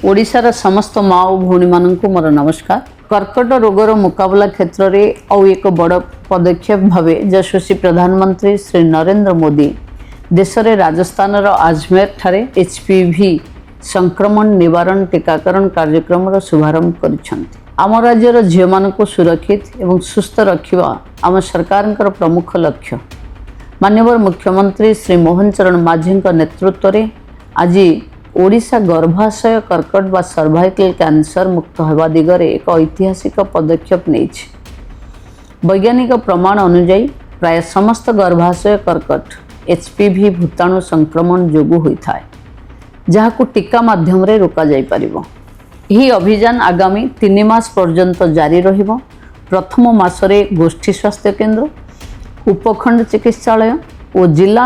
ଓଡ଼ିଶାର ସମସ୍ତ ମା ଓ ଭଉଣୀମାନଙ୍କୁ ମୋର ନମସ୍କାର। କର୍କଟ ରୋଗର ମୁକାବିଲା କ୍ଷେତ୍ରରେ ଆଉ ଏକ ବଡ଼ ପଦକ୍ଷେପ ଭାବେ ଯଶସ୍ୱୀ ପ୍ରଧାନମନ୍ତ୍ରୀ ଶ୍ରୀ ନରେନ୍ଦ୍ର ମୋଦି ଦେଶରେ ରାଜସ୍ଥାନର ଆଜମେରଠାରେ ଏଚ୍ ପି ଭି ସଂକ୍ରମଣ ନିବାରଣ ଟିକାକରଣ କାର୍ଯ୍ୟକ୍ରମର ଶୁଭାରମ୍ଭ କରିଛନ୍ତି। ଆମ ରାଜ୍ୟର ଝିଅମାନଙ୍କୁ ସୁରକ୍ଷିତ ଏବଂ ସୁସ୍ଥ ରଖିବା ଆମ ସରକାରଙ୍କର ପ୍ରମୁଖ ଲକ୍ଷ୍ୟ। ମାନ୍ୟବର ମୁଖ୍ୟମନ୍ତ୍ରୀ ଶ୍ରୀ ମୋହନ ଚରଣ ମାଝୀଙ୍କ ନେତୃତ୍ୱରେ ଆଜି ଓଡ଼ିଶା ଗର୍ଭାଶୟ କର୍କଟ ବା ସର୍ଭାଇକାଲ କ୍ୟାନ୍ସର ମୁକ୍ତ ହେବା ଦିଗରେ ଏକ ଐତିହାସିକ ପଦକ୍ଷେପ ନେଇଛି। ବୈଜ୍ଞାନିକ ପ୍ରମାଣ ଅନୁଯାୟୀ ପ୍ରାୟ ସମସ୍ତ ଗର୍ଭାଶୟ କର୍କଟ ଏଚ୍ ପି ଭି ଭୂତାଣୁ ସଂକ୍ରମଣ ଯୋଗୁଁ ହୋଇଥାଏ, ଯାହାକୁ ଟୀକା ମାଧ୍ୟମରେ ରୋକାଯାଇପାରିବ। ଏହି ଅଭିଯାନ ଆଗାମୀ 3 ମାସ ପର୍ଯ୍ୟନ୍ତ ଜାରି ରହିବ। ପ୍ରଥମ ମାସରେ ଗୋଷ୍ଠୀ ସ୍ୱାସ୍ଥ୍ୟ କେନ୍ଦ୍ର, ଉପଖଣ୍ଡ ଚିକିତ୍ସାଳୟ ଓ ଜିଲ୍ଲା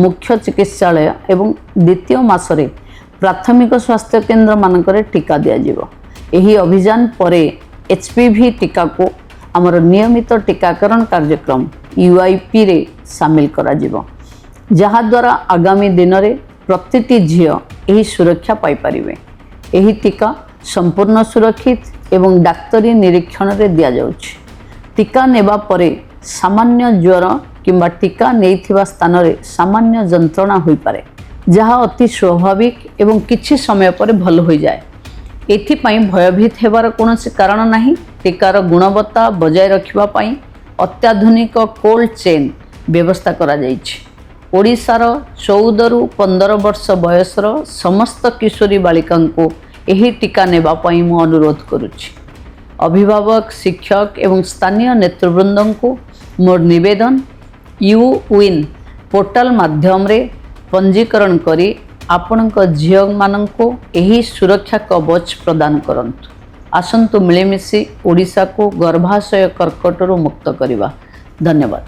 ମୁଖ୍ୟ ଚିକିତ୍ସାଳୟ ଏବଂ ଦ୍ୱିତୀୟ ମାସରେ ପ୍ରାଥମିକ ସ୍ୱାସ୍ଥ୍ୟ କେନ୍ଦ୍ରମାନଙ୍କରେ ଟୀକା ଦିଆଯିବ। ଏହି ଅଭିଯାନ ପରେ ଏଚ୍ ପି ଭି ଟୀକାକୁ ଆମର ନିୟମିତ ଟୀକାକରଣ କାର୍ଯ୍ୟକ୍ରମ ୟୁଆଇପିରେ ସାମିଲ କରାଯିବ, ଯାହାଦ୍ୱାରା ଆଗାମୀ ଦିନରେ ପ୍ରତିଟି ଝିଅ ଏହି ସୁରକ୍ଷା ପାଇପାରିବେ। ଏହି ଟୀକା ସମ୍ପୂର୍ଣ୍ଣ ସୁରକ୍ଷିତ ଏବଂ ଡାକ୍ତରୀ ନିରୀକ୍ଷଣରେ ଦିଆଯାଉଛି। ଟୀକା ନେବା ପରେ ସାମାନ୍ୟ ଜ୍ୱର କିମ୍ବା ଟୀକା ନେଇଥିବା ସ୍ଥାନରେ ସାମାନ୍ୟ ଯନ୍ତ୍ରଣା ହୋଇପାରେ, ଯାହା ଅତି ସ୍ୱାଭାବିକ ଏବଂ କିଛି ସମୟ ପରେ ଭଲ ହୋଇଯାଏ। ଏଥିପାଇଁ ଭୟଭୀତ ହେବାର କୌଣସି କାରଣ ନାହିଁ। ଟୀକାର ଗୁଣବତ୍ତା ବଜାୟ ରଖିବା ପାଇଁ ଅତ୍ୟାଧୁନିକ କୋଲ୍ଡ ଚେନ୍ ବ୍ୟବସ୍ଥା କରାଯାଇଛି। ଓଡ଼ିଶାର 14ରୁ 15 ବର୍ଷ ବୟସର ସମସ୍ତ କିଶୋରୀ ବାଳିକାଙ୍କୁ ଏହି ଟୀକା ନେବା ପାଇଁ ମୁଁ ଅନୁରୋଧ କରୁଛି। ଅଭିଭାବକ, ଶିକ୍ଷକ ଏବଂ ସ୍ଥାନୀୟ ନେତୃବୃନ୍ଦଙ୍କୁ ମୋର ନିବେଦନ, you win portal ମାଧ୍ୟମରେ ପଞ୍ଜୀକରଣ କରି ଆପଣଙ୍କ ଝିଅମାନଙ୍କୁ ଏହି ସୁରକ୍ଷା କବଚ ପ୍ରଦାନ କରନ୍ତୁ। ଆସନ୍ତୁ, ମିଳିମିଶି ଓଡ଼ିଶାକୁ ଗର୍ଭାଶୟ କର୍କଟରୁ ମୁକ୍ତ କରିବା। ଧନ୍ୟବାଦ।